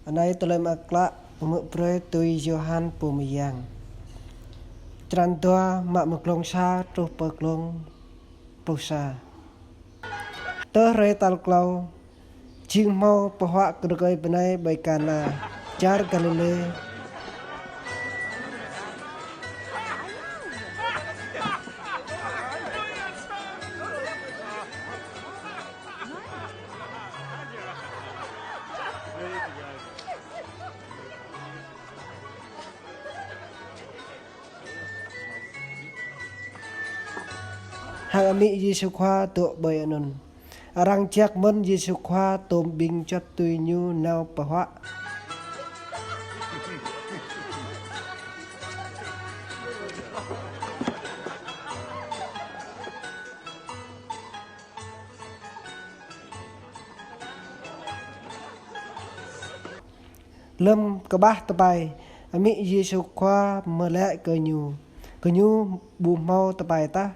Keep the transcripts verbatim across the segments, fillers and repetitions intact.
Anai tơlơi mơak klă pơmơ̆ brơi tui Yôhan Pô Mơyang. Črăn dua, mă mơ̆ng glông sa truh pơ glông pluh sa. Tơ hrơi tal klâo, jing hmâo pơhuă kơ rơkơi bơnai ƀơi Kana, čar Galilê. Hăng amĭ Yêsu Khua dŏ ƀơi anŭn. Arăng jak mơ̆n Yêsu Khua tôm ƀing čuăt tui Ñu nao pơhuă. Lơ̆m kơƀah tơpai, amĭ Yêsu Khua mơ̆ laĭ kơ Ñu: "Gơñu ƀu hmâo tơpai tah."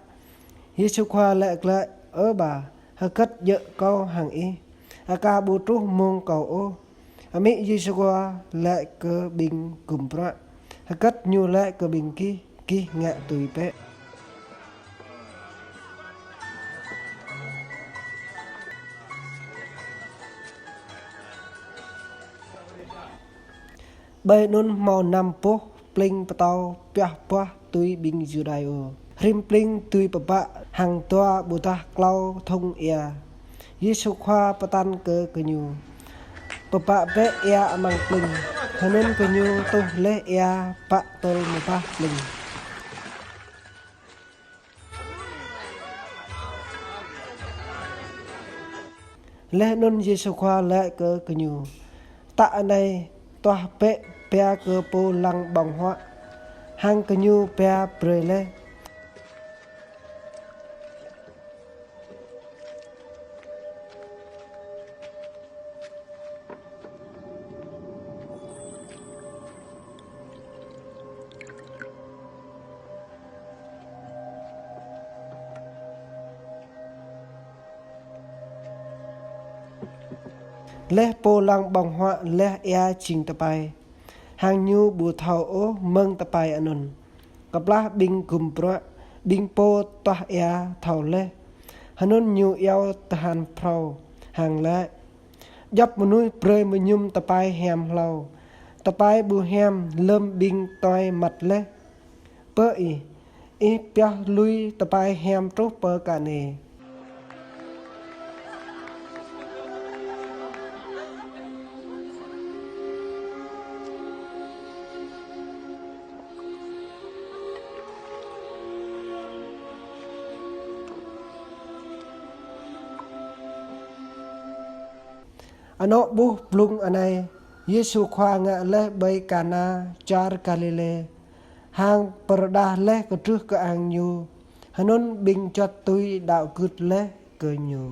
Yêsu Khua laĭ glaĭ: "Ơ Ba, hơgĕt djơ̆ Kâo hăng Ih? Aka ƀu truh mông Kâo ôh." Amĭ Yêsu Khua laĭ kơ ƀing gum bruă: "Hơgĕt Ñu laĭ kơ ƀing gih, gih ngă tui bĕ." Ƀơi anŭn hmâo năm boh pling pơtâo pioh boh tui ƀing Yuđa. Rĭm pling dưi pơbă hăng dua ƀôdah klâo thŭng ia. Yêsu Khua pơtă kơ gơñu: "Pơbă bĕ ia amăng pling." Hơnŭn gơñu tuh laih ia bă tơl mơbah pling. Laih anŭn Yêsu Khua laĭ kơ gơñu: "Tă anai, tuah bĕ ba kơ pô lăng ƀơ̆ng huă." Hăng gơñu ba brơi laih. Laih pô lăng ƀơ̆ng huă laih ia jing tơpai, hăng ñu ƀu thâo ôh mơ̆ng tơpai anŭn. Kơplah ƀing gum bruă, ƀing pô tuah ia thâo laih, hơnŭn ñu iâu tơhan phrâo hăng laĭ: "Djŏp mơnuih brơi mơñum tơpai hiam hlâo, tơpai ƀu hiam lơ̆m ƀing tuai măt laih. Bơ ih, ih pioh lui tơpai hiam truh pơ kơ anai." Anŏ ƀuh blung anai, Yêsu Khua ngă laih ƀơi Kana čar Galilê, hăng pơrơđah laih kơdrưh kơang Ñu, hơnŭn ƀing čuăt tui đaŏ gưt laih kơ Ñu.